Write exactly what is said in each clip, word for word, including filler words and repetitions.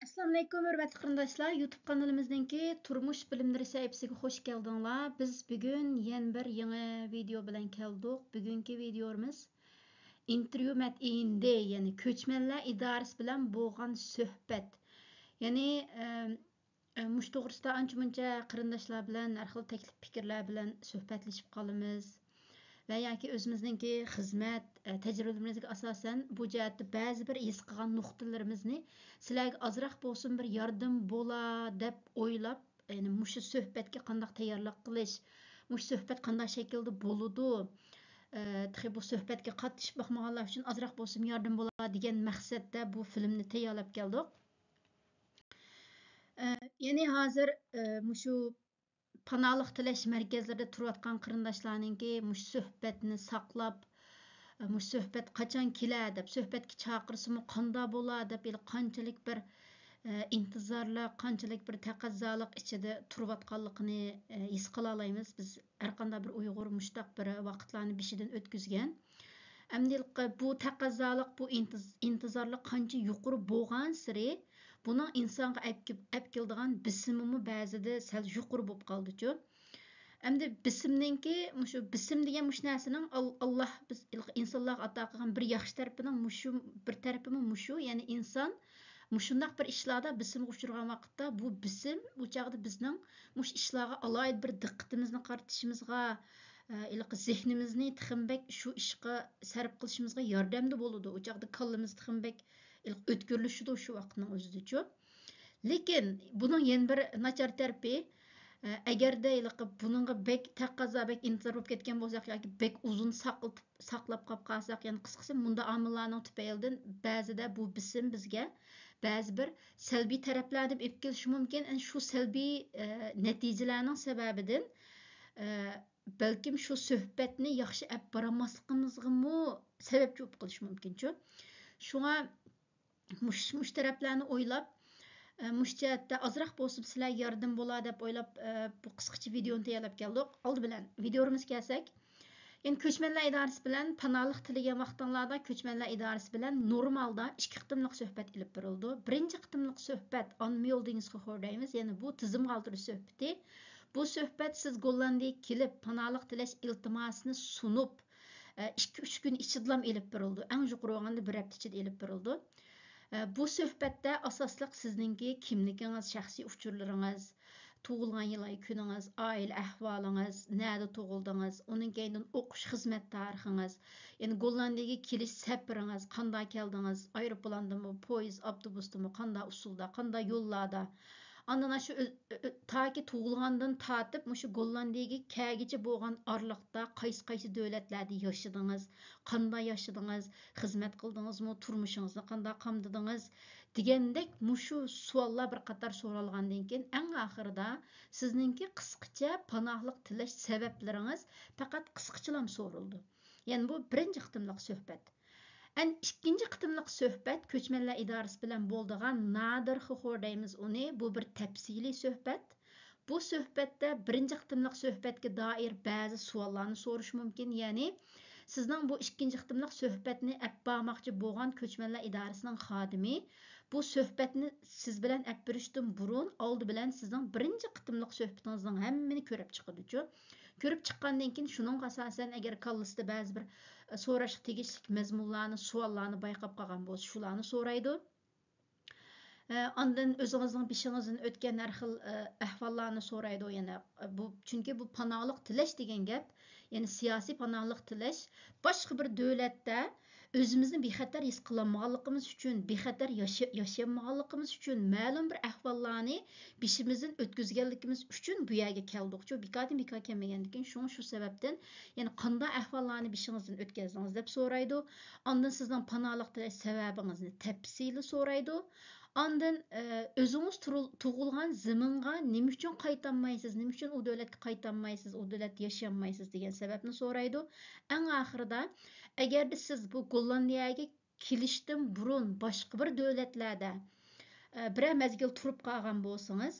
ئەسسالامۇئەلەيكۇم، ھۆرمەتلىك قېرىنداشلار! يۇتۇب قانىلىمىزنىڭكى تۇرمۇش بىلىملىرى سەھىپىسىگە خوش كەلدىڭلار. بىز بۈگۈن يەنە بىر يېڭى ۋىدېئو بىلەن كەلدۇق. بۈگۈنكى ۋىدېئومىز ئىنتېرۋيۇ مەت ئىندى، يەنى كۆچمەنلەر ئىدارىسى بىلەن بولغان سۆھبەت. يەنى، ئە، ئە، مۇشۇ توغرىسىدا ئانچە-مۇنچە قېرىنداشلار بىلەن ھەر خىل تەكلىپ پىكىرلەر بىلەن سۆھبەتلىشىپ قالىمىز. ۋە ياكى ئۆزىمىزنىڭكى خىزمەت، ئە، تەجرىبىلىرىمىزگە ئاساسەن بۇ جەھەتتە بەزى بىر ھېس قىلغان نۇقتىلىرىمىزنى سىلەرگە ئازراق بولسۇن بىر ياردىمى بولا دەپ ئويلاپ، يەنى مۇشۇ سۆھبەتكە قانداق تەييارلىق قىلىش، مۇشۇ سۆھبەت قانداق شەكىلدە بولىدۇ، ئە، تېخى بۇ سۆھبەتكە قاتنىشىپ باقمىغانلار ئۈچۈن ئازراق بولسىمۇ ياردىمى بولا دېگەن مەقسەتتە بۇ فىلىمنى تەييارلاپ كەلدۇق. ئە، يەنى ھازىر، ئە، مۇشۇ پاناھلىق تىلەش مەركەزلىرىدە تۇرۇۋاتقان قېرىنداشلارنىڭكى مۇشۇ سۆھبەتنى ساقلاپ، ئە، مۇشۇ سۆھبەت قاچان كېلە دەپ، سۆھبەتكە چاقىرسىمۇ قاندا بولا دەپ، ھېلى قانچىلىك بىر، ئە، ئىنتىزارلىق، قانچىلىك بىر تەقەززالىق ئىچىدە تۇرۇۋاتقانلىقىنى، ئە، ھېس قىلالايمىز. بىز ھەرقانداق بىر ئۇيغۇر مۇشۇنداق بىر ۋاقىتلارنى بېشىدىن ئۆتكۈزگەن. ئەمدى بۇ تەقەززالىق، بۇ ئىنتىز-، ئىنتىزارلىق قانچە يۇقىرى بولغانسېرى، بۇنىڭ ئىنسانغا ئەپ-، ئەپ كېلىدىغان بېسىمىمۇ بەزىدە سەل يۇقىرى بولۇپ قالىدۇچۇ. ئەمدى بېسىمنىڭكى، مۇشۇ بېسىم دېگەن مۇشۇ نەرسىنىڭ ئال-، ئاللا بىز ئىنسانلارغا ئاتا قىلغان بىر ياخشى تەرىپىنىڭ مۇشۇ، بىر تەرىپىمۇ مۇشۇ، يەنى ئىنسان مۇشۇنداق بىر ئىشلاردا بېسىمغا ئۇچرىغان ۋاقىتتا، بۇ بېسىم ئۇ چاغدا بىزنىڭ مۇشۇ ئىشلارغا ئالاھىدە بىر دىققىتىمىزنى قارىتىشىمىزغا، ئە، ھېلىقى زېھنىمىزنى تېخىمۇ بەك شۇ ئىشقا سەرپ قىلىشىمىزغا ياردەمدە بولىدۇ. ئۇ چاغدا كاللىمىز تېخىمۇ بەك ھېلىقى ئۆتكۈرلىشىدۇ شۇ ۋاقىتنىڭ ئۆزىدىچۇ. لېكىن بۇنىڭ يەنە بىر ناچار تەرىپى، ئە، ئەگەردە ھېلىقى بۇنىڭغا بەك تەقەززا، بەك ئىنتىزار بولۇپ كەتكەن بولساق ياكى بەك ئۇزۇن ساقلىتىپ، ساقلاپ قاپ قالساق، يەنى قىسقىسى مۇنداق ئامىللارنىڭ تۈپەيلىدىن بەزىدە بۇ بېسىم بىزگە بەزى بىر سەلبىي تەرەپلەرنى ئېلىپ كېلىشى مۇمكىن. ئەنە شۇ سەلبىي، ئە، نەتىجىلەرنىڭ سەۋەبىدىن، ئە، بەلكىم شۇ سۆھبەتنى ياخشى ئەپ بارالماسلىقىمىزغىمۇ سەۋەبچى بولۇپ قېلىشى مۇمكىنچۇ. شۇڭا مۇش-، مۇشۇ تەرەپلەرنى ئويلاپ، ئە، مۇشۇ جەھەتتە ئازراق بولسىمۇ سىلەرگە ياردىمى بولا دەپ ئويلاپ، ئە، بۇ قىسقىچە ۋىدېئونى تەييارلاپ كەلدۇق. ئالدى بىلەن ۋىدېئومىزغا كەلسەك، يەنى كۆچمەنلەر ئىدارىسى بىلەن پاناھلىق تىلىگەن ۋاقتىڭلاردا كۆچمەنلەر ئىدارىسى بىلەن نورمالدا ئىككى قېتىملىق سۆھبەت ئېلىپ بېرىلىدۇ. بىرىنچى قېتىملىق سۆھبەت ئانميول دېڭىز خورخور دەيمىز، يەنى بۇ تىزىمغا ئالدۇرۇش سۆھبىتى. بۇ سۆھبەت سىز گوللاندىيەگە كېلىپ پاناھلىق تىلەش ئىلتىماسىنى سۇنۇپ، ئىككى-ئۈچ كۈن ئىچىدىلا ئېلىپ بېرىلىدۇ. ئەڭ يۇقىرى بولغاندا بىر ھەپتە ئىچىدە ئېلىپ بېرىلىدۇ. بۇ سۆھبەتتە ئاساسلىق سىزنىڭكى كىملىكىڭىز، شەخسىي ئۇچۇرلىرىڭىز، تۇغۇلغان يىل ئاي كۈنىڭىز، ئائىلە ئەھۋالىڭىز، نەدە تۇغۇلدىڭىز، ئۇنىڭ كەينىدىن ئوقۇش خىزمەت تارىخىڭىز، يەنى گوللاندىيەگە كېلىش سەپىرىڭىز، قانداق كەلدىڭىز، ئايروپىلاندىمۇ، پويىز، ئاپتوبۇستىمۇ، قانداق ئۇسۇلدا، قانداق يوللاردا، ئاندىن شۇ ئۆ-، ئۆ-، ئۆ-، تاكى تۇغۇلغاندىن تارتىپ مۇشۇ گوللاندىيەگە كەلگىچە بولغان ئارىلىقتا قايسى، قايسى دۆلەتلەردە ياشىدىڭىز، قانداق ياشىدىڭىز، خىزمەت قىلدىڭىزمۇ، تۇرمۇشىڭىزنى قانداق قامدىدىڭىز دېگەندەك مۇشۇ سوئاللار بىر قاتار سورالغاندىن كېيىن، ئەڭ ئاخىرىدا سىزنىڭكى قىسقىچە پاناھلىق تىلەش سەۋەبلىرىڭىز پەقەت قىسقىچىلام سورىلىدۇ. يەنى بۇ بىرىنچى قېتىملىق سۆھبەت. ئەن ئىككىنچى قېتىملىق سۆھبەت كۆچمەنلەر ئىدارىسى بىلەن بولىدىغان نادىر خىخور دەيمىز ئۇنى. بۇ بىر تەپسىلىي سۆھبەت. بۇ سۆھبەتتە بىرىنچى قېتىملىق سۆھبەتكە دائىر بەزى سوئاللارنى سورىشى مۇمكىن. يەنى سىزنىڭ بۇ ئىككىنچى قېتىملىق سۆھبەتنى ئەپ بارماقچى بولغان كۆچمەنلەر ئىدارىسىنىڭ خادىمى بۇ سۆھبەتنى سىز بىلەن ئەپ بېرىشتىن بۇرۇن، ئالدى بىلەن سىزنىڭ بىرىنچى قېتىملىق سۆھبىتىڭىزنىڭ ھەممىنى كۆرۈپ چىقىدۇچۇ. كۆرۈپ چىققاندىن كېيىن، شۇنىڭغا ئاساسەن، ئەگەر كاللىسىدا بەزى بىر، ئە، سوراشقا تېگىشلىك مەزمۇنلارنى، سوئاللارنى بايقاپ قالغان بولسا، شۇلارنى سورايدۇ. ئە، ئاندىن ئۆزىڭىزنىڭ بېشىڭىزدىن ئۆتكەن ھەر خىل، ئە، ئەھۋاللارنى سورايدۇ يەنە. ئە، بۇ، چۈنكى بۇ پاناھلىق تىلەش دېگەن گەپ، يەنى سىياسىي پاناھلىق تىلەش، باشقا بىر دۆلەتتە ئۆزىمىزنى بىخەتەر ھېس قىلالمىغانلىقىمىز ئۈچۈن، بىخەتەر ياشا-، ياشىيالمىغانلىقىمىز ئۈچۈن، مەلۇم بىر ئەھۋاللارنى بېشىمىزدىن ئۆتكۈزگەنلىكىمىز ئۈچۈن بۇ يەرگە كەلدۇقچۇ، بىكاردىن بىكار كەلمىگەندىكىن، شۇڭا شۇ سەۋەبتىن، يەنى قانداق ئەھۋاللارنى بېشىڭىزدىن ئۆتكەزدىڭىز دەپ سورايدۇ. ئاندىن سىزنىڭ پاناھلىق تىلەش سەۋەبىڭىزنى تەپسىلىي سورايدۇ. ئاندىن، ئە، ئۆزىڭىز تۇرۇل-، تۇغۇلغان زېمىنغا نېمە ئۈچۈن قايتالمايسىز، نېمە ئۈچۈن ئۇ دۆلەتكە قايتالمايسىز، ئۇ دۆلەتتە ياشىيالمايسىز دېگەن سەۋەبنى سورايدۇ. ئەڭ ئاخىرىدا، ئەگەردە سىز بۇ گوللاندىيەگە كېلىشتىن بۇرۇن باشقا بىر دۆلەتلەردە، ئە، بىرەر مەزگىل تۇرۇپ قالغان بولسىڭىز،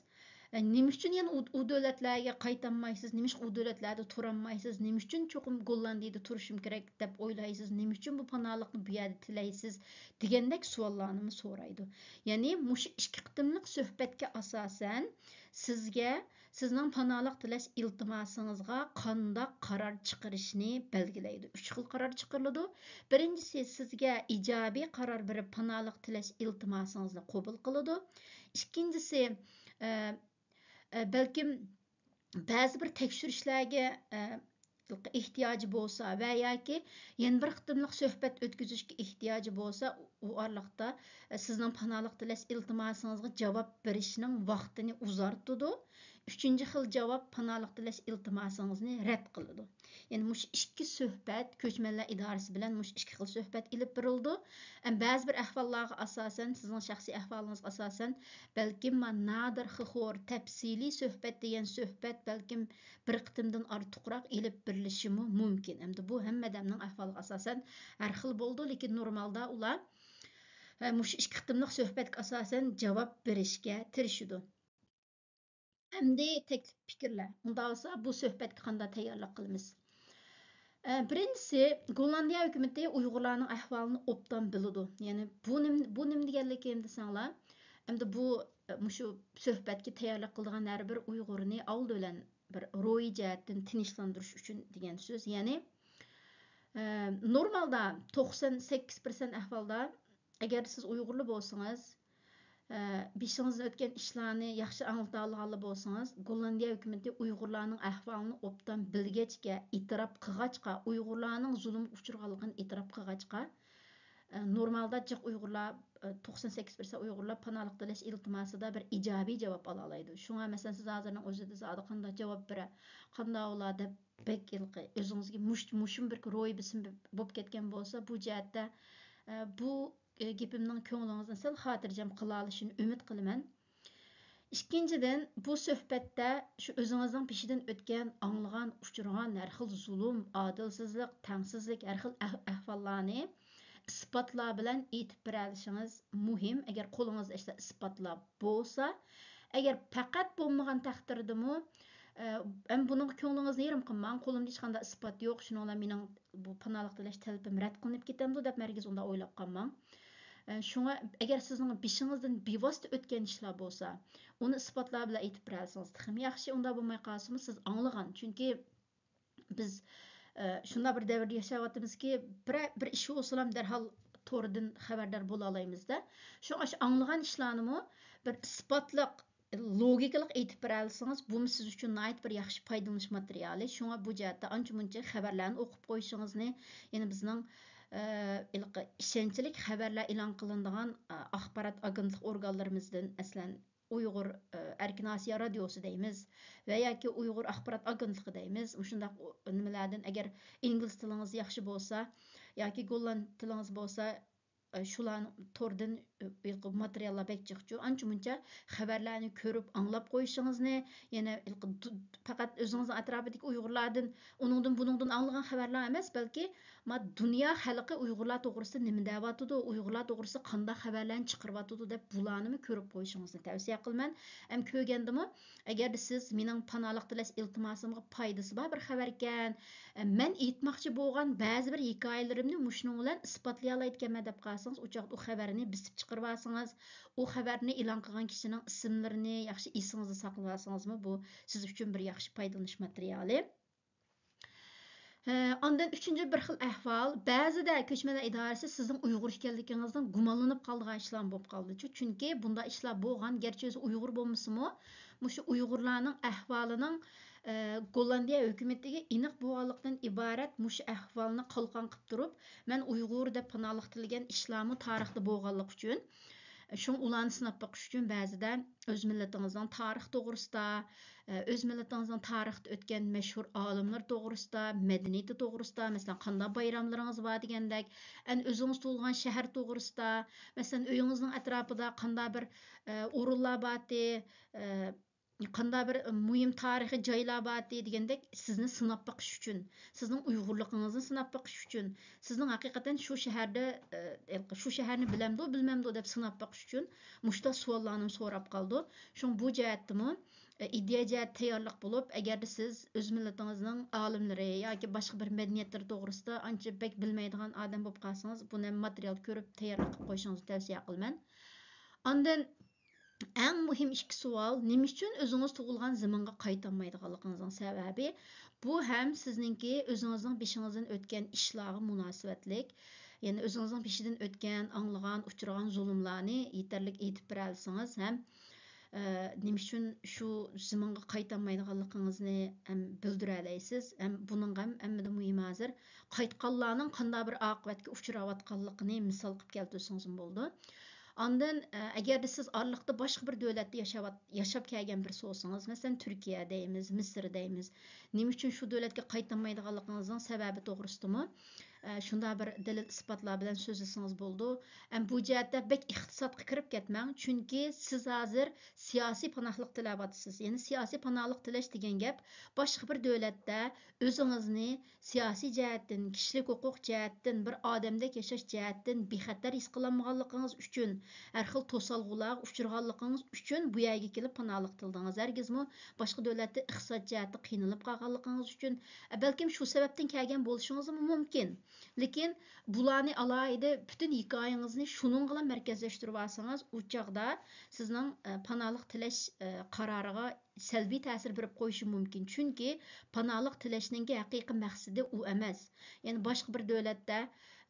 نېمە ئۈچۈن يەنە ئۇ، ئۇ دۆلەتلەرگە قايتالمايسىز؟ نېمە ئۈچۈن ئۇ دۆلەتلەردە تۇرالمايسىز؟ نېمە ئۈچۈن چوقۇم گوللاندىيەدە تۇرۇشۇم كېرەك دەپ ئويلايسىز؟ نېمە ئۈچۈن بۇ پاناھلىقنى بۇ يەردە تىلەيسىز؟ دېگەندەك سوئاللارنىمۇ سورايدۇ. يەنى مۇشۇ ئىككى قېتىملىق سۆھبەتكە ئاساسەن سىزگە سىزنىڭ پاناھلىق تىلەش ئىلتىماسىڭىزغا قانداق قارار چىقىرىشنى بەلگىلەيدۇ. ئۈچ خىل قارار چىقىرىلىدۇ. بىرىنچىسى، سىزگە ئىجابىي قارار بېرىپ، پاناھلىق تىلەش ئىلتىماسىڭىزنى قوبۇل قىلىدۇ. ئىككىنچىسى، ئە، ئە، بەلكىم بەزى بىر تەكشۈرۈشلەرگە، ئە، ئېھتىياجى بولسا ۋە ياكى يەنە بىر قېتىملىق سۆھبەت ئۆتكۈزۈشكە ئېھتىياجى بولسا، ئۇ ئارىلىقتا، ئە، سىزنىڭ پاناھلىق تىلەش ئىلتىماسىڭىزغا جاۋاب بېرىشنىڭ ۋاقتىنى ئۇزارتىدۇ. ئۈچىنچى خىل جاۋاب پاناھلىق تىلەش ئىلتىماسىڭىزنى رەت قىلىدۇ. يەنى مۇشۇ ئىككى سۆھبەت، كۆچمەنلەر ئىدارىسى بىلەن مۇشۇ ئىككى خىل سۆھبەت ئېلىپ بېرىلىدۇ. ئەم، بەزى بىر ئەھۋاللارغا ئاساسەن، سىزنىڭ شەخسىي ئەھۋالىڭىزغا ئاساسەن، بەلكىم ما نادىر خىخور تەپسىلىي سۆھبەت دېگەن سۆھبەت بەلكىم بىر قېتىمدىن ئارتۇقراق ئېلىپ بېرىلىشىمۇ مۇمكىن. ئەمدى بۇ ھەممە ئادەمنىڭ ئەھۋالىغا ئاساسەن ھەر خىل بولىدۇ، لېكىن نورمالدا ئۇلار، ئە، مۇشۇ ئىككى قېتىملىق سۆھبەتكە ئاساسەن جاۋاب بېرىشكە تىرىشىدۇ. ئەمدى تەكلىپ پىكىرلەر. ئۇنداق بولسا بۇ سۆھبەتكە قانداق تەييارلىق قىلىمىز؟ ئە، بىرىنچىسى، گوللاندىيە ھۆكۈمىتى ئۇيغۇرلارنىڭ ئەھۋالىنى ئوبدان بىلىدۇ. يەنى بۇ نېمە، بۇ نېمە دېگەنلىكىم دېسەڭلار، ئەمدى بۇ، ئە، مۇشۇ سۆھبەتكە تەييارلىق قىلىدىغان ھەر بىر ئۇيغۇرنى ئالدى بىلەن بىر روھىي جەھەتتىن تىنچلاندۇرۇش ئۈچۈن دېگەن سۆز. يەنى، ئە، نورمالدا توقسان سەككىز پىرسەنت ئەھۋالدا ئەگەر سىز ئۇيغۇرلا بولسىڭىز، ئە، بېشىڭىزدىن ئۆتكەن ئىشلارنى ياخشى ئاڭلىتالىغانلا بولسىڭىز، گوللاندىيە ھۆكۈمىتى ئۇيغۇرلارنىڭ ئەھۋالىنى ئوبدان بىلگەچكە، ئېتىراپ قىلغاچقا، ئۇيغۇرلارنىڭ زۇلۇمغا ئۇچرىغانلىقىنى ئېتىراپ قىلغاچقا، ئە، نورمالدا جىق ئۇيغۇرلار، ئە، توقسان سەككىز پىرسەنت ئۇيغۇرلار پاناھلىق تىلەش ئىلتىماسىدا بىر ئىجابىي جاۋاب ئالالايدۇ. شۇڭا، مەسىلەن، سىز ھازىرنىڭ ئۆزىدە زادى قانداق جاۋاب بېرە، قانداق ئۇلار دەپ بەك ھېلىقى ئۆزىڭىزگە مۇش-، مۇشۇم بىر روھىي بېسىم بولۇپ كەتكەن بولسا، بۇ جەھەتتە، ئە، بۇ ئى، گېپىمنىڭ كۆڭلىڭىزنى سەل خاتىرجەم قىلالىشىنى ئۈمىد قىلىمەن. ئىككىنچىدىن، بۇ سۆھبەتتە شۇ ئۆزىڭىزنىڭ بېشىدىن ئۆتكەن، ئاڭلىغان، ئۇچرىغان ھەر خىل زۇلۇم، ئادىلسىزلىق، تەڭسىزلىك، ھەر خىل ئەھ-، ئەھۋاللارنى ئىسپاتلار بىلەن ئېيتىپ بېرەلىشىڭىز مۇھىم. ئەگەر قولىڭىزدا ئىشلار ئىسپاتلار بولسا، ئەگەر پەقەت بولمىغان تەقدىردىمۇ، ئە، ئەمما بۇنىڭغا كۆڭلىڭىزنى يېرىم قىلماڭ، قولۇمدا ھېچقانداق ئىسپات يوق، شۇنىڭ بىلەن مېنىڭ بۇ پاناھلىق تىلەش تەلىپىم رەت قىلىنىپ كېتەمدۇ دەپ ھەرگىز ئۇنداق ئويلاپ قالماڭ. ئە، شۇڭا ئەگەر سىزنىڭ بېشىڭىزدىن بىۋاسىتە ئۆتكەن ئىشلار بولسا، ئۇنى ئىسپاتلار بىلەن ئېيتىپ بېرەلىسىڭىز تېخىمۇ ياخشى. ئۇنداق بولماي قالسىمۇ سىز ئاڭلىغان. چۈنكى بىز، ئە، شۇنداق بىر دەۋردە ياشاۋاتىمىزكى، بىرەر، بىر ئىش بولسىلا دەرھال توردىن خەۋەردار بولالايمىزدا. شۇڭا شۇ ئاڭلىغان ئىشلارنىمۇ بىر ئىسپاتلىق، لوگىكىلىق ئېيتىپ بېرەلىسىڭىز، بۇمۇ سىز ئۈچۈن ناھايىتى بىر ياخشى پايدىلىنىش ماتېرىيالى. شۇڭا بۇ جەھەتتە ئانچە-مۇنچە خەۋەرلەرنى ئوقۇپ قويۇشىڭىزنى، يەنە بىزنىڭ، ئە، ھېلىقى ئىشەنچلىك خەۋەرلەر ئېلان قىلىنىدىغان، ئە، ئاخبارات ئاگېنتلىق ئورگانلىرىمىزدىن، مەسىلەن، ئۇيغۇر، ئە، ئەركىن ئاسىيا رادىيوسى دەيمىز ۋە ياكى ئۇيغۇر ئاخبارات ئاگېنتلىقى دەيمىز. مۇشۇنداق ئۇ-، نېمىلەردىن، ئەگەر ئىنگلىز تىلىڭىز ياخشى بولسا ياكى گوللاند تىلىڭىز بولسا، ئە، شۇلارنى توردىن، ئە، ماتېرىياللار بەك جىقچۇ. ئانچە-مۇنچە خەۋەرلەرنى كۆرۈپ، ئاڭلاپ قويۇشىڭىزنى، يەنە ھېلىقى دۇ-، پەقەت ئۆزىڭىزنىڭ ئەتراپىدىكى ئۇيغۇرلاردىن، ئۇنىڭدىن، بۇنىڭدىن ئاڭلىغان خەۋەرلەر ئەمەس، بەلكى ما دۇنيا خەلقى ئۇيغۇرلار توغرىسىدا نېمە دەۋاتىدۇ، ئۇيغۇرلار توغرىسىدا قانداق خەۋەرلەرنى چىقىرىۋاتىدۇ دەپ بۇلارنىمۇ كۆرۈپ قويۇشىڭىزنى تەۋسىيە قىلىمەن. ئەم، كۆرگەندىمۇ، ئەگەردە سىز مېنىڭ پاناھلىق تىلەش ئىلتىماسىمغا پايدىسى بار بىر خەۋەركەن، ئە، مەن ئېيتماقچى بولغان بەزى بىر ھېكايىلىرىمنى مۇشۇنىڭ بىلەن ئىسپاتلىيالايدىكەنمەن دەپ قالسىڭىز، ئۇ چاغدا ئۇ خەۋەرنى بېسىپ چىقىرىۋالسىڭىز، ئۇ خەۋەرنى ئېلان قىلغان كىشىنىڭ ئىسىملىرىنى ياخشى ئېسىڭىزدە ساقلىۋالسىڭىزمۇ، بۇ سىز ئۈچۈن بىر ياخشى پايدىلىنىش ماتېرىيالى. ئە، ئاندىن ئۈچىنچى بىر خىل ئەھۋال، بەزىدە كۆچمەنلەر ئىدارىسى سىزنىڭ ئۇيغۇر ئىكەنلىكىڭىزدىن گۇمانلىنىپ قالىدىغان ئىشلارمۇ بولۇپ قالىدۇ. چۈنكى بۇنداق ئىشلار بولغان، گەرچە ئۆزى ئۇيغۇر بولمىسىمۇ، مۇشۇ ئۇيغۇرلارنىڭ ئەھۋالىنىڭ، ئە، گوللاندىيە ھۆكۈمىتىگە ئېنىق بولغانلىقتىن ئىبارەت مۇشۇ ئەھۋالنى قالقان قىلىپ تۇرۇپ، مەن ئۇيغۇر دەپ پاناھلىق تىلىگەن ئىشلارمۇ تارىختا بولغانلىقى ئۈچۈن، شۇڭا ئۇلارنى سىناپ بېقىش ئۈچۈن بەزىدە ئۆز مىللىتىڭىزنىڭ تارىخى توغرىسىدا، ئۆز مىللىتىڭىزنىڭ تارىختا ئۆتكەن مەشھۇر ئالىملار توغرىسىدا، مەدەنىيىتى توغرىسىدا، مەسىلەن، قانداق بايراملىرىڭىز بار دېگەندەك، ئەنە ئۆزىڭىز تۇغۇلغان شەھەر توغرىسىدا، مەسىلەن، ئۆيىڭىزنىڭ ئەتراپىدا قانداق بىر، ئورۇنلار بارتى، قانداق بىر مۇھىم تارىخىي جايلار بارتى دېگەندەك، سىزنى سىناپ بېقىش ئۈچۈن، سىزنىڭ ئۇيغۇرلۇقىڭىزنى سىناپ بېقىش ئۈچۈن، سىزنىڭ ھەقىقەتەن شۇ شەھەردە، ئە، شۇ شەھەرنى بىلەمدۇ، بىلمەمدۇ دەپ سىناپ بېقىش ئۈچۈن مۇشۇنداق سوئاللارنىمۇ سوراپ قالىدۇ. شۇڭا بۇ جەھەتتىمۇ، ئە، ئىدىيە جەھەتتە تەييارلىق بولۇپ، ئەگەردە سىز ئۆز مىللىتىڭىزنىڭ ئالىملىرى ياكى باشقا بىر مەدەنىيەتلىرى توغرىسىدا ئانچە بەك بىلمەيدىغان ئادەم بولۇپ قالسىڭىز، بۇنى ھەم ماتېرىيال كۆرۈپ تەييارلىق قىلىپ قويۇشىڭىزنى تەۋسىيە قىلىمەن. ئاندىن ئەڭ مۇھىم ئىككى سوئال، نېمە ئۈچۈن ئۆزىڭىز تۇغۇلغان زېمىنغا قايتالمايدىغانلىقىڭىزنىڭ سەۋەبى؟ بۇ ھەم سىزنىڭكى ئۆزىڭىزنىڭ بېشىڭىزدىن ئۆتكەن ئىشلارغا مۇناسىۋەتلىك، يەنى ئۆزىڭىزنىڭ بېشىدىن ئۆتكەن، ئاڭلىغان، ئۇچرىغان زۇلۇملارنى يېتەرلىك ئېيتىپ بېرەلىسىڭىز ھەم، ئە، نېمە ئۈچۈن شۇ زېمىنغا قايتالمايدىغانلىقىڭىزنى ھەم بىلدۈرەلەيسىز. ھەم بۇنىڭغا ھەم ھەممىدىن مۇھىمى ھازىر قايتقانلارنىڭ قانداق بىر ئاقىۋەتكە ئۇچراۋاتقانلىقىنى مىسال قىلىپ كەلتۈرسىڭىزمۇ بولىدۇ. ئاندىن، ئە، ئەگەردە سىز ئارىلىقتا باشقا بىر دۆلەتتە ياشاۋات-، ياشاپ كەلگەن بىرسى بولسىڭىز، مەسىلەن، تۈركىيە دەيمىز، مىسىر دەيمىز، نېمە ئۈچۈن شۇ دۆلەتكە قايتالمايدىغانلىقىڭىزنىڭ سەۋەبى توغرىسىدىمۇ، ئە، شۇنداق بىر دەلىل-ئىسپاتلار بىلەن سۆزلىسىڭىز بولىدۇ. ھەم بۇ جەھەتتە بەك ئىقتىسادقا كىرىپ كەتمەڭ، چۈنكى سىز ھازىر سىياسىي پاناھلىق تىلەۋاتىسىز. يەنى سىياسىي پاناھلىق تىلەش دېگەن گەپ باشقا بىر دۆلەتتە ئۆزىڭىزنى سىياسىي جەھەتتىن، كىشىلىك ھوقۇق جەھەتتىن، بىر ئادەمدەك ياشاش جەھەتتىن بىخەتەر ھېس قىلالمىغانلىقىڭىز ئۈچۈن، ھەر خىل توسالغۇلارغا ئۇچرىغانلىقىڭىز ئۈچۈن بۇ يەرگە كېلىپ پاناھلىق تىلىدىڭىز. ھەرگىزمۇ باشقا دۆلەتتە ئىقتىساد جەھەتتە قىينىلىپ قالغانلىقىڭىز ئۈچۈن، بەلكىم شۇ سەۋەبتىن كەلگەن بولۇشىڭىزمۇ مۇمكىن. لېكىن بۇلارنى ئالاھىدە پۈتۈن ھېكايىڭىزنى شۇنىڭغىلا مەركەزلەشتۈرۈۋالسىڭىز، ئۇ چاغدا سىزنىڭ، ئە، پاناھلىق تىلەش، ئە، قارارىغا سەلبىي تەسىر بېرىپ قويۇشى مۇمكىن. چۈنكى پاناھلىق تىلەشنىڭكى ھەقىقىي مەقسىتى ئۇ ئەمەس. يەنى باشقا بىر دۆلەتتە،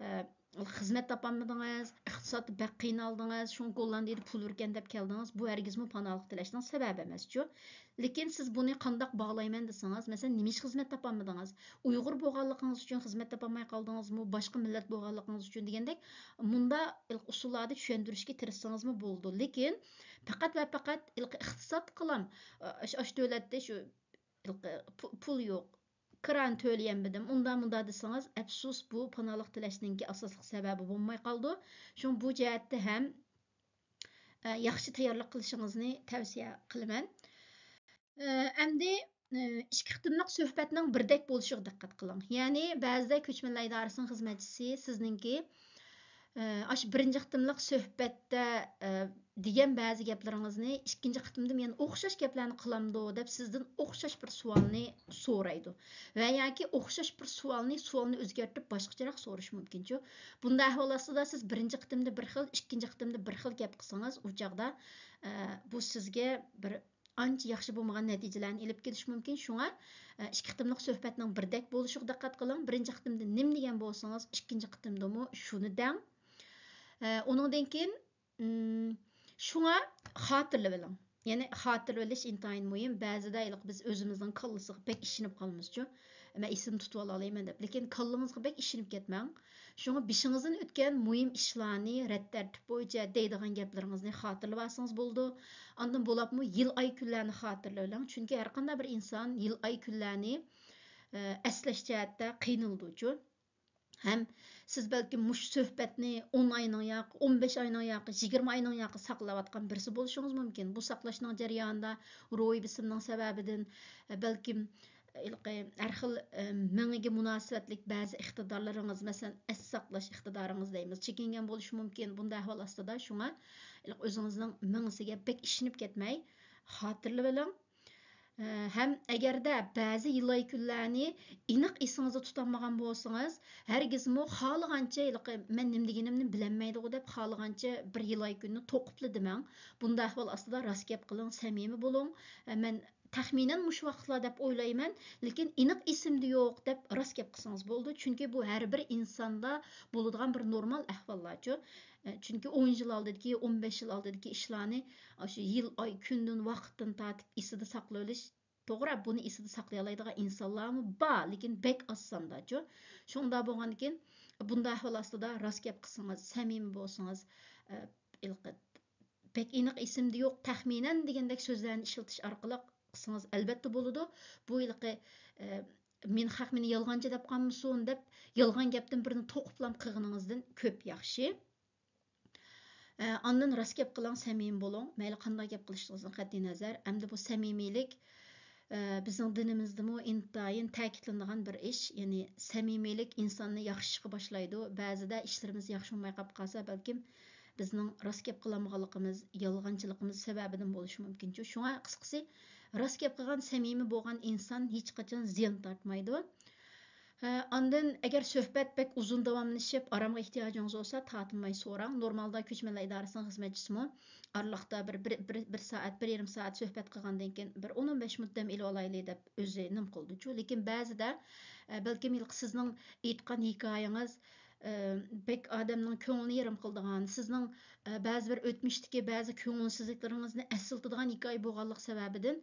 ئە، خىزمەت تاپالمىدىڭىز، ئىقتىسادتا بەك قىينالدىڭىز، شۇڭا گوللاندىيىدە پۇل باركەن دەپ كەلدىڭىز. بۇ ھەرگىزمۇ پاناھلىق تىلەشنىڭ سەۋەبى ئەمەسچۇ. لېكىن سىز بۇنى قانداق باغلايمەن دېسىڭىز، مەسىلەن، نېمە ئىش خىزمەت تاپالمىدىڭىز؟ ئۇيغۇر بولغانلىقىڭىز ئۈچۈن خىزمەت تاپالماي قالدىڭىزمۇ؟ باشقا مىللەت بولغانلىقىڭىز ئۈچۈن دېگەندەك، مۇنداق ئۇسۇللاردا چۈشەندۈرۈشكە تىرىشسىڭىزمۇ بولىدۇ. لېكىن پەقەت ۋە پەقەت ھېلىقى ئىقتىساد قىلام، ئاش-، ئاش دۆلەتتە شۇ ھېلىقى پۇ-، پۇل يوق، كىرانى تۆلىيەلمىدىم، ئۇنداق مۇنداق دېسىڭىز، ئەپسۇس، بۇ پاناھلىق تىلەشنىڭكى ئاساسلىق سەۋەبى بولماي قالىدۇ. شۇڭا بۇ جەھەتتە ھەم، ئە، ياخشى تەييارلىق قىلىشىڭىزنى تەۋسىيە قىلىمەن. ئە، ئەمدى، ئە، ئىككى قېتىملىق سۆھبەتنىڭ بىردەك بولۇشىغا دىققەت قىلىڭ. يەنى بەزىدە كۆچمەنلەر ئىدارىسىنىڭ خىزمەتچىسى سىزنىڭكى ئاشۇ بىرىنچى قېتىملىق سۆھبەتتە، ئە، دېگەن بەزى گەپلىرىڭىزنى ئىككىنچى قېتىمدىمۇ يەنە ئوخشاش گەپلەرنى قىلامدۇ دەپ سىزدىن ئوخشاش بىر سوئالنى سورايدۇ. ۋە ياكى ئوخشاش بىر سوئالنى، سوئالنى ئۆزگەرتىپ باشقىچىراق سورىشى مۇمكىنچۇ. بۇنداق ئەھۋال ئاستىدا سىز بىرىنچى قېتىمدا بىر خىل، ئىككىنچى قېتىمدا بىر خىل گەپ قىلسىڭىز، ئۇ چاغدا، ئە، بۇ سىزگە بىر ئانچە ياخشى بولمىغان نەتىجىلەرنى ئېلىپ كېلىشى مۇمكىن. شۇڭا، ئە، ئىككى قېتىملىق سۆھبەتنىڭ بىردەك بولۇشىغا دىققەت قىلىڭ. بىرىنچى قېتىمدا نېمە دېگەن بولسىڭىز، ئىككىنچى قېتىمدىمۇ شۇنى دەڭ. ئە، ئۇنىڭدىن كېيىن، ئىم، شۇڭا خاتىرىلىۋېلىڭ. يەنى خاتىرىلىۋېلىش ئىنتايىن مۇھىم. بەزىدە ھېلىقى بىز ئۆزىمىزنىڭ كاللىسىغا بەك ئىشىنىپ قالىمىزچۇ. مەن ئېسىمدە تۇتۇۋالالايمەن دەپ. لېكىن كاللىڭىزغا بەك ئىشىنىپ كەتمەڭ. شۇڭا بېشىڭىزدىن ئۆتكەن مۇھىم ئىشلارنى، رەت تەرتىپ بويىچە دەيدىغان گەپلىرىڭىزنى خاتىرىلىۋالسىڭىز بولىدۇ. ئاندىن بولۇپمۇ يىل، ئاي، كۈنلەرنى خاتىرىلىۋېلىڭ. چۈنكى ھەرقانداق بىر ئىنسان يىل، ئاي، كۈنلەرنى، ئە، ئەسلەش جەھەتتە قىينىلىدۇچۇ. ھەم سىز بەلكىم مۇشۇ سۆھبەتنى ئون ئاينىڭ ياقى، ئون بەش ئاينىڭ ياقى، يىگىرمە ئاينىڭ ياقى ساقلاۋاتقان بىرسى بولۇشىڭىز مۇمكىن. بۇ ساقلاشنىڭ جەريانىدا روھىي بېسىمنىڭ سەۋەبىدىن، بەلكىم ھېلىقى ھەر خىل، ئە، مېڭىگە مۇناسىۋەتلىك بەزى ئىقتىدارلىرىڭىز، مەسىلەن، ئەس ساقلاش ئىقتىدارىڭىز دەيمىز، چېكىنگەن بولۇشى مۇمكىن. بۇنداق ئەھۋال ئاستىدا شۇڭا ھېلىقى ئۆزىڭىزنىڭ مېڭىسىگە بەك ئىشىنىپ كەتمەي، خاتىرىلىۋېلىڭ. ئە، ھەم ئەگەردە بەزى يىل، ئاي، كۈنلەرنى ئېنىق ئېسىڭىزدە تۇتالمىغان بولسىڭىز، ھەرگىزمۇ خالىغانچە ھېلىقى مەن نېمە دېگىنىمنى بىلەلمەيدىغۇ دەپ خالىغانچە بىر يىل، ئاي، كۈننى توقۇپلا دېمەڭ. بۇنداق ئەھۋال ئاستىدا راست گەپ قىلىڭ، سەمىمىي بولۇڭ. ئە، مەن تەخمىنەن مۇشۇ ۋاقىتلار دەپ ئويلايمەن، لېكىن ئېنىق ئېسىمدە يوق دەپ راست گەپ قىلسىڭىز بولىدۇ. چۈنكى بۇ ھەر بىر ئىنساندا بولىدىغان بىر نورمال ئەھۋاللارچۇ. ئە، چۈنكى ئون يىل ئالدىدىكى، ئون بەش يىل ئالدىدىكى ئىشلارنى ئاشۇ يىل، ئاي، كۈندىن، ۋاقىتتىن تارتىپ ئېسىدە ساقلىۋېلىش توغرا، بۇنى ئېسىدە ساقلىيالايدىغان ئىنسانلارمۇ بار، لېكىن بەك ئاز سانداچۇ. شۇنداق بولغاندىكىن، بۇنداق ئەھۋال ئاستىدا راست گەپ قىلسىڭىز، سەمىمىي بولسىڭىز، ئە، ھېلىقى بەك ئېنىق ئېسىمدە يوق، تەخمىنەن دېگەندەك سۆزلەرنى ئىشلىتىش ئارقىلىق قىلسىڭىز، ئەلۋەتتە بولىدۇ. بۇ ھېلىقى، ئە، مېنى خەق مېنى يالغانچى دەپ قالمىسۇن دەپ، يالغان گەپتىن بىرنى توقۇپلام قىلغىنىڭىزدىن كۆپ ياخشى. ئە، ئاندىن راست گەپ قىلىڭ، سەمىمىي بولۇڭ. مەيلى قانداق گەپ قىلىشىڭىزدىن قەتئىينەزەر. ئەمدى بۇ سەمىمىيلىك، ئە، بىزنىڭ دىنىمىزدىمۇ ئىنتايىن تەكىتلىنىدىغان بىر ئىش. يەنى سەمىمىيلىك ئىنساننى ياخشى ئىشقا باشلايدۇ. بەزىدە ئىشلىرىمىز ياخشى بولماي قاپ قالسا، بەلكىم بىزنىڭ راست گەپ قىلالمىغانلىقىمىز، يالغانچىلىقىمىز سەۋەبىدىن بولۇشى مۇمكىنچۇ. شۇڭا قىسقىسى، راست گەپ قىلغان، سەمىمىي بولغان ئىنسان ھېچقاچان زىيان تارتمايدۇ. ھە، ئاندىن ئەگەر سۆھبەت بەك ئۇزۇن داۋاملىشىپ، ئارامغا ئېھتىياجىڭىز بولسا، تارتىنماي سوراڭ. نورمالدا كۆچمەنلەر ئىدارىسىنىڭ خىزمەتچىسىمۇ ئارىلىقتا بىر، بىر، بىر، بىر سائەت، بىر يېرىم سائەت سۆھبەت قىلغاندىن كېيىن، بىر ئون، ئون بەش مىنۇت دەم ئېلىۋالايلى دەپ ئۆزى نېمە قىلىدۇچۇ. لېكىن بەزىدە، ئە، بەلكىم ھېلىقى سىزنىڭ ئېيتقان ھېكايىڭىز، ئە، بەك ئادەمنىڭ كۆڭلىنى يېرىم قىلىدىغان، سىزنىڭ، ئە، بەزى بىر ئۆتمۈشتىكى بەزى كۆڭۈلسىزلىكلىرىڭىزنى ئەسلىتىدىغان ھېكايە بولغانلىقى سەۋەبىدىن،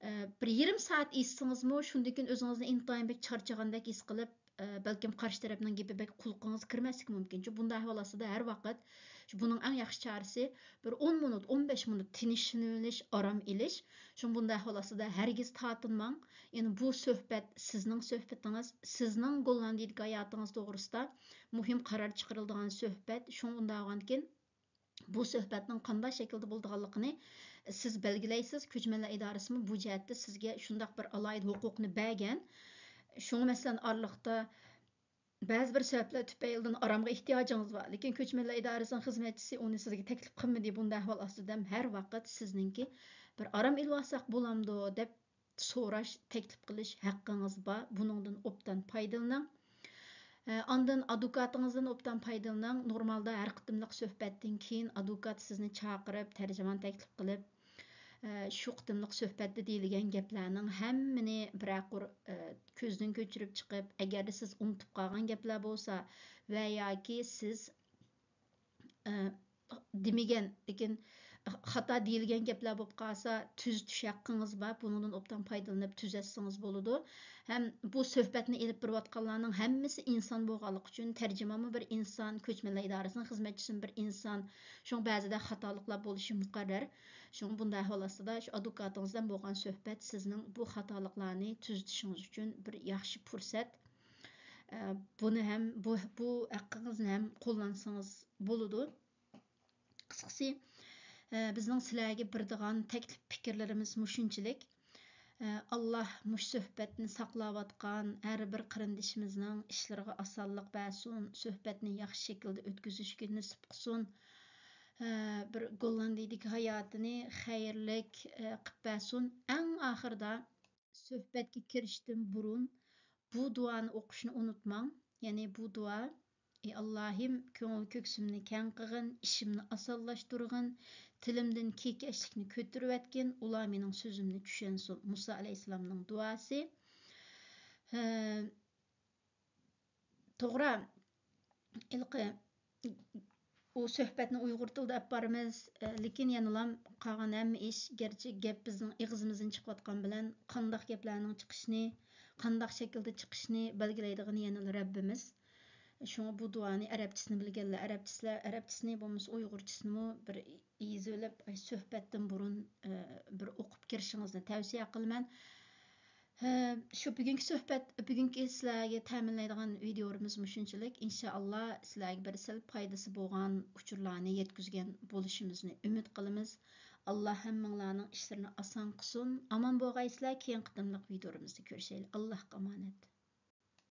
ئە، بىر يېرىم سائەت ئېيتسىڭىزمۇ، شۇندىن كېيىن ئۆزىڭىزنى ئىنتايىن بەك چارچىغاندەك ھېس قىلىپ، ئە، بەلكىم قارشى تەرەپنىڭ گېپى بەك قۇلىقىڭىزغا كىرمەسلىكى مۇمكىن. شۇ بۇنداق ئەھۋال ئاستىدا ھەر ۋاقىت، شۇ بۇنىڭ ئەڭ ياخشى چارىسى، بىر ئون مىنۇت، ئون بەش مىنۇت تىنچلىنىۋېلىش، ئارام ئېلىش. شۇڭا بۇنداق ئەھۋال ئاستىدا ھەرگىز تارتىنماڭ. يەنى بۇ سۆھبەت سىزنىڭ سۆھبىتىڭىز، سىزنىڭ گوللاندىيەدىكى ھاياتىڭىز توغرىسىدا مۇھىم قارار چىقىرىلىدىغان سۆھبەت. شۇڭا ئۇنداق بولغاندىكىن، بۇ سۆھبەتنىڭ قانداق شەكىلدە بولىدىغانلىقىنى سىز بەلگىلەيسىز. كۆچمەنلەر ئىدارىسىمۇ بۇ جەھەتتە سىزگە شۇنداق بىر ئالاھىدە ھوقۇقنى بەرگەن. شۇڭا، مەسىلەن، ئارىلىقتا بەزى بىر سەۋەبلەر تۈپەيلىدىن ئارامغا ئېھتىياجىڭىز بار، لېكىن كۆچمەنلەر ئىدارىسىنىڭ خىزمەتچىسى ئۇنى سىزگە تەكلىپ قىلمىدى. بۇنداق ئەھۋال ئاستىدا ھەر ۋاقىت سىزنىڭكى بىر ئارام ئېلىۋالساق بولامدۇ دەپ سوراش، تەكلىپ قىلىش ھەققىڭىز بار. بۇنىڭدىن ئوبدان پايدىلىنىڭ. ئە، ئاندىن ئادۋوكاتىڭىزدىن ئوبدان پايدىلىنىڭ. نورمالدا ھەر قېتىملىق سۆھبەتتىن كېيىن ئادۋوكات سىزنى چاقىرىپ، تەرجىمان تەكلىپ قىلىپ، ئە، شۇ قېتىملىق سۆھبەتتە دېيىلگەن گەپلەرنىڭ ھەممىنى بىرەر قۇر، ئە، كۆزدىن كۆچۈرۈپ چىقىپ، ئەگەردە سىز ئۇنتۇپ قالغان گەپلەر بولسا ۋە ياكى سىز، ئە، دېمىگەن، لېكىن خاتا دېيىلگەن گەپلەر بولۇپ قالسا، تۈزىتىش ھەققىڭىز بار. بۇنىڭدىن ئوبدان پايدىلىنىپ تۈزەتسىڭىز بولىدۇ. ھەم بۇ سۆھبەتنى ئېلىپ بېرىۋاتقانلارنىڭ ھەممىسى ئىنسان بولغانلىقى ئۈچۈن، تەرجىمانمۇ بىر ئىنسان، كۆچمەنلەر ئىدارىسىنىڭ خىزمەتچىسىمۇ بىر ئىنسان. شۇڭا بەزىدە خاتالىقلار بولۇشى مۇقەررەر. شۇڭا بۇنداق ئەھۋال ئاستىدا شۇ ئادۋوكاتىڭىز بىلەن بولغان سۆھبەت سىزنىڭ بۇ خاتالىقلارنى تۈزىتىشىڭىز ئۈچۈن بىر ياخشى پۇرسەت. ئە، بۇنى ھەم، بۇ، بۇ ھەققىڭىزنى ھەم قوللانسىڭىز بولىدۇ. قىسقىسى، ئە، بىزنىڭ سىلەرگە بېرىدىغان تەكلىپ پىكىرلىرىمىز مۇشۇنچىلىك. ئە، ئاللاھ مۇشۇ سۆھبەتنى ساقلاۋاتقان ھەر بىر قېرىندىشىمىزنىڭ ئىشلىرىغا ئاسانلىق بەرسۇن، سۆھبەتنى ياخشى شەكىلدە ئۆتكۈزۈشكە نېسىپ قىلسۇن. ئە، بىر گوللاندىيىدىكى ھاياتىنى خەيرلىك، ئە، قىلىپ بەرسۇن. ئەڭ ئاخىرىدا سۆھبەتكە كىرىشتىن بۇرۇن بۇ دۇئانى ئوقۇشنى ئۇنتۇماڭ. يەنى بۇ دۇئا: ئى ئاللاھىم، كۆڭۈل كۆكسۈمنى كەڭ قىلغىن، ئىشىمنى ئاسانلاشتۇرغىن، تىلىمدىن كېكەچلىكنى كۆتۈرۈۋەتكىن، ئۇلار مېنىڭ سۆزۈمنى چۈشەنسۇن. مۇسا ئەلەيھىسسالامنىڭ دۇئاسى. ھە، توغرا، ھېلىقى ئۇ سۆھبەتنى ئۇيغۇر تىلىدا ئېلىپ بارىمىز، ئە، لېكىن يەنىلا قالغان ھەممە ئىش، گەرچە گەپ بىزنىڭ ئېغىزىمىزدىن چىقىۋاتقان بىلەن، قانداق گەپلەرنىڭ چىقىشىنى، قانداق شەكىلدە چىقىشىنى بەلگىلەيدىغىنى يەنىلا رەببىمىز. شۇڭا بۇ دۇئانى ئەرەبچىسىنى بىلگەنلەر ئەرەبچىسىلەر، ئەرەبچىسىنى بولمىسا ئۇيغۇرچىسىنىمۇ بىر يېزىۋېلىپ، ئاي، سۆھبەتتىن بۇرۇن، ئە، بىر ئوقۇپ كىرىشىڭىزنى تەۋسىيە قىلىمەن. ھە، شۇ بۈگۈنكى سۆھبەت، بۈگۈنكى سىلەرگە تەمىنلەيدىغان ۋىدىيولىرىمىز مۇشۇنچىلىك. ئىنشائاللا، سىلەرگە بىر سەل پايدىسى بولغان ئۇچۇرلارنى يەتكۈزگەن بولۇشىمىزنى ئۈمىد قىلىمىز. ئاللا ھەممىڭلارنىڭ ئىشلىرىنى ئاسان قىلسۇن. ئامان بولغايسىلەر، كېيىنكى قېتىملىق ۋىدىيولىرىمىزدا كۆرۈشەيلى. ئاللاھقا ئامانەت.